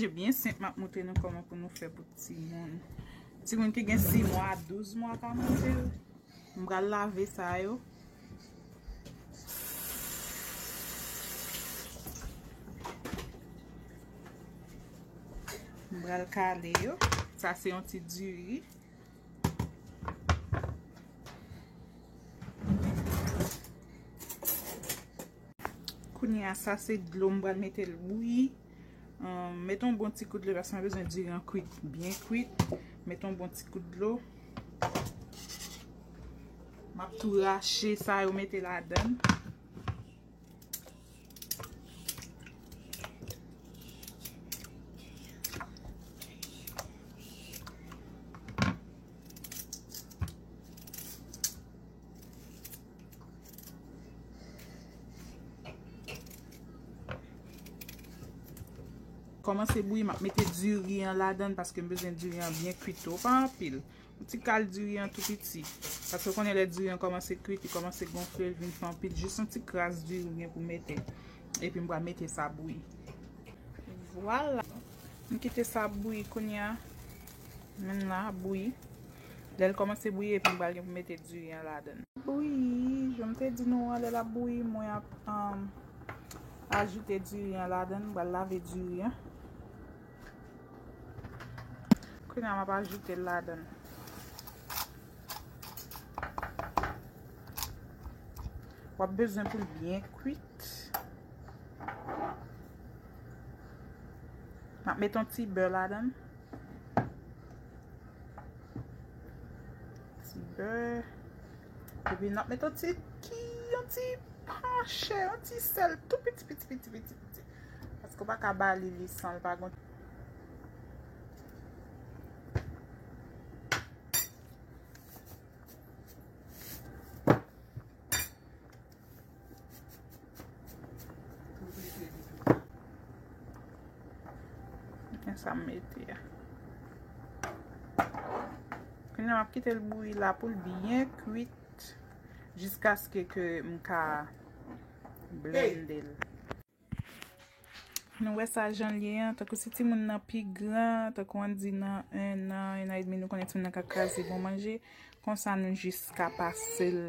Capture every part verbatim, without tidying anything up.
Se byen senp, m ap montre nou kòman pou nou fè pou timoun. Timoun ki gen sis mwa a douz mwa ka manje l. M pral lave sa yo. M pral kale yo. Sa se yon ti diri. Kounye a, sa se dlo m pral mete l bouyi. Ahn, mete yon bon ti kout dlo, paske mwen bezwen diri an kwit, byen kwit. Mete yon bon ti kout dlo. M ap tou rache sa yo mete ladan l. Kòmanse bouyi, m ap mete diri an ladan l paske m bezwen diri an byen kwit tou, pa anpil. Yon ti kal diri an tou piti. Paske w konnen lè diri an kòmanse kwit, li kòmanse gonfle, li vin fè anpil. Jis yon ti kras diri ou gen pou mete. Epi m pral mete sa bouyi. Vwala. M kite sa bouyi kounye a. Men la, bouyi. Lè l kòmanse bouyi, epi m pral gen pou mete diri an ladan l. Bouyi, jan m te di nou an, lè l ap bouyi, mwen ap, um, ajoute diri an ladan l. M pral lave diri an. Kounye a, m ap ajoute l ladan l. W ap bezwen pou l byen kwit. M ap met yon ti bè ladan l. Ti bè. Epi n ap met yon ti ki, yon ti pachè, yon ti sèl tou piti, piti, piti, piti, piti. Paske w pa ka ba li, li san l pa gon. Men sa m mete a. Kounye a, m ap kite l bouyi la pou l byen kwit jiskaske ke m ka blende l. Nou wè sa jan l ye an, tankou si timoun nan pi gran, tankou ann di nan en an, en an edmi, nou konnen timoun nan ka kraze bon manje, konsa nou jis ka pase l,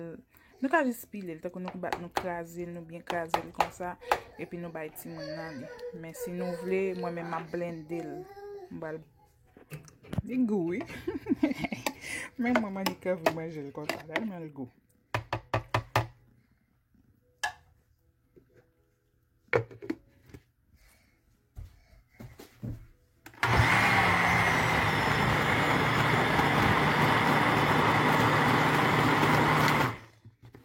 nou ka jis pile l, tankou nou bat, nou kraze l, nou byen kraze l konsa, epi nou bay timoun nan li. Men si nou vle, mwen menm m ap blende l. M pral, li gou, wi. Men mwen manje kanvi manje l konsa, tèlman l gou.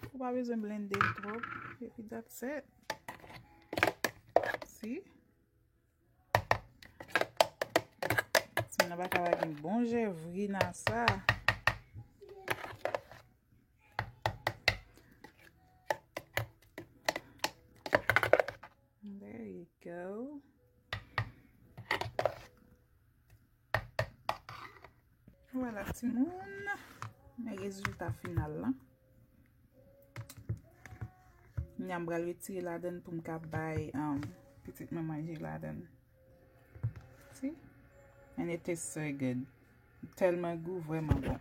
Ou pa bezwen blende l twòp. Epi that's it. Si. Si nan pa ka gen bon jèvri nan sa. There you go. Vwala, timoun. Men rezilta final la. Kounye a m pral retire ladan l pou m ka bay, um, pitit mwen manje ladan l. See? And it tastes so good. Tèlman gou, vrèman bon.